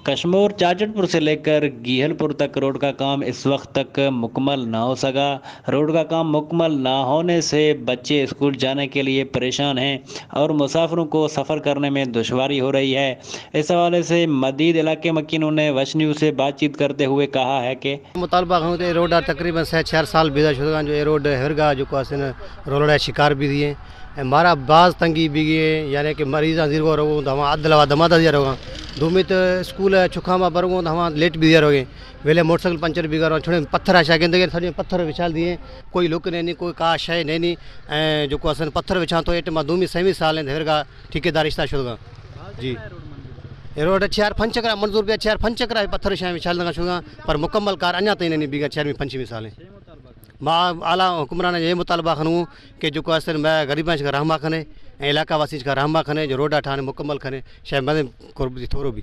कश्मोर चाचड़पुर से लेकर गीहलपुर तक रोड का काम इस वक्त तक मुकम्मल ना हो सका। रोड का काम मुकम्मल ना होने से बच्चे स्कूल जाने के लिए परेशान हैं और मुसाफिरों को सफ़र करने में दुश्वारी हो रही है। इस हवाले से मजीद इलाके मकीनों ने वश न्यूज़ से बातचीत करते हुए कहा है कि मुतालबा कयूं त रोड तक़रीबन सह चार साल बि था छो जो रोड हिरगा जेको आहे रोलड़ जा शिकार बि थी ऐं मारा बाज़ तंगी बि यानी कि मरीज़ ज़ीरो रहो तो हमां अध लवा दमा था रहो धूमी तो स्कूल छुखा मां बरगो तो हमां लेट भी रहोगे वेले मोटरसाइकिल पंचर भी करो छोड़े पत्थर आशा के थोड़े पत्थर विछाल दिए कोई लुक नहीं कोई का शइ नहीं ऐं जेको असां पत्थर विछां थो हेठि मां धूमी सेमी साल हिरगा ठेकेदार रिश्ता छुगा जी रोड चार पंज चकरा मंज़ूर पिया चार पंज चकरा पत्थर शइ विछाल छुगा पर मुकम्मल कार अञा ताईं नहीं बीगा चार पंचवीं साल मां आला हुक्मरान ये मुतालबा खणूं कि जेको आहे मैं ग़रीबनि खे रहमा खणे ऐं इलाइक़ा वासी खे रहमा खणे जो रोड ठाणे मुकम्मल खणे शइ मदद थोरो बि।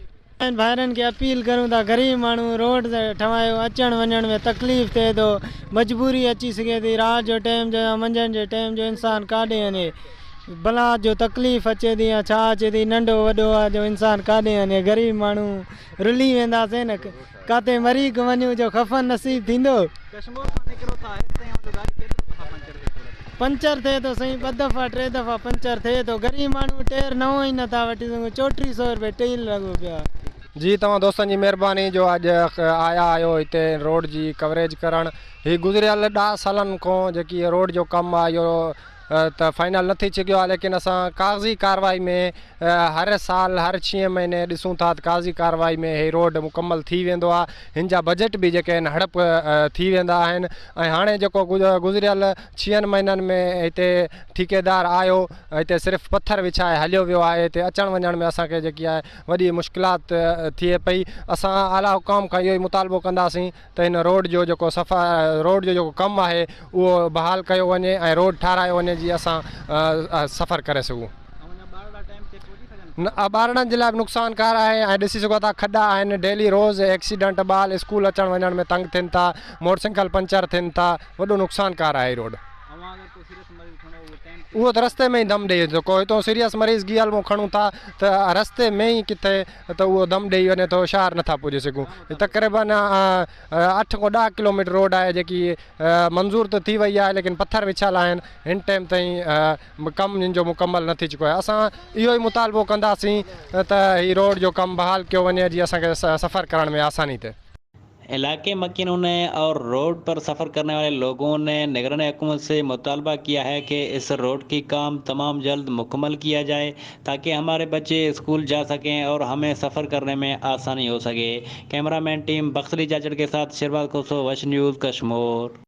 भाइरनि खे अपील करूं था ग़रीब माण्हू रोड ठवायो, अचण वञण में तकलीफ़ थिए थो, मजबूरी अची सघे थी, राति जो टाइम जो या मंझंदि जे टाइम जो इंसान काॾे वञे, बला जो तकलीफ़ अचे थी या छा अचे थी, नंढो वॾो आहे जो इंसान काॾे वञे, ग़रीब माण्हू रुली वेंदासीं न, काथे मरी वञूं जो खफन नसीब थींदो। पंचर थिए थो साईं, ॿ दफ़ा टे दफ़ा पंचर थिए थो, ग़रीब माण्हू टेर नओं ई नथा वठी सघूं, 3400 रुपए टेल लॻो पियो आहे। जी तव्हां दोस्तनि जी महिरबानी जो अॼु आया आहियो हिते रोड जी कवरेज करण। ही गुज़िरियल 10 सालनि खां जेकी रोड जो कमु आहे इहो त फाइनल न थी सघियो आहे, लेकिन असां कागज़ी कार्रवाई में हर साल हर 6 महीने ॾिसूं था त कागज़ी कार्रवाई में ही रोड मुकम्मल थी वेंदो आहे। हिन जा बजट बि जेके आहिनि हड़प थी वेंदा आहिनि ऐं हाणे जेको गुज़िरियल 6 महीननि में हिते ठेकेदार आयो, हिते सिर्फ़ पत्थर विछाए हलियो वियो आहे। हिते अचण वञण में असांखे जेकी आहे वॾी मुश्किलात थिए पई। असां आला हुकाम खां इहो ई मुतालबो कंदासीं त हिन रोड जो जेको सफ़ा रोड जो जेको कमु आहे उहो बहाल कयो वञे ऐं रोड ठारायो वञे जीअं असां सफ़र करे सघूं। ॿारड़नि जे लाइ बि नुक़सानकार आहे ऐं ॾिसी सघो था खॾा आहिनि, डेली रोज़ एक्सीडेंट, ॿार स्कूल अचण वञण में तंग थियनि था, मोटरसाइकिल पंचर थियनि था, वॾो नुक़सानकार आहे रोड। उहो त रस्ते में ई दम ॾेई थो, को हितां सीरियस मरीज़ गियल मां खणूं था त रस्ते में ई किथे त उहो दम ॾेई वञे थो, शहर नथा पुॼी सघूं। तक़रीबन 8 खां 10 किलोमीटर रोड आहे जेकी मंज़ूर त थी वई आहे, लेकिन पत्थर विछियल आहिनि, हिन टाइम ताईं कमु हिन जो मुकम्मल न थी चुको आहे। असां इहो ई मुतालबो कंदासीं त ही रोड जो कमु बहाल कयो वञे जीअं असांखे सफ़र करण में आसानी थिए। इलाके मकीनों ने और रोड पर सफ़र करने वाले लोगों ने निगरान हुकूमत से मुतालबा किया है कि इस रोड की काम तमाम जल्द मुकम्मल किया जाए ताकि हमारे बच्चे स्कूल जा सकें और हमें सफ़र करने में आसानी हो सके। कैमरामैन टीम बख्तली चाचड़ के साथ शेरबाज खोसो, वश न्यूज़, कश्मोर।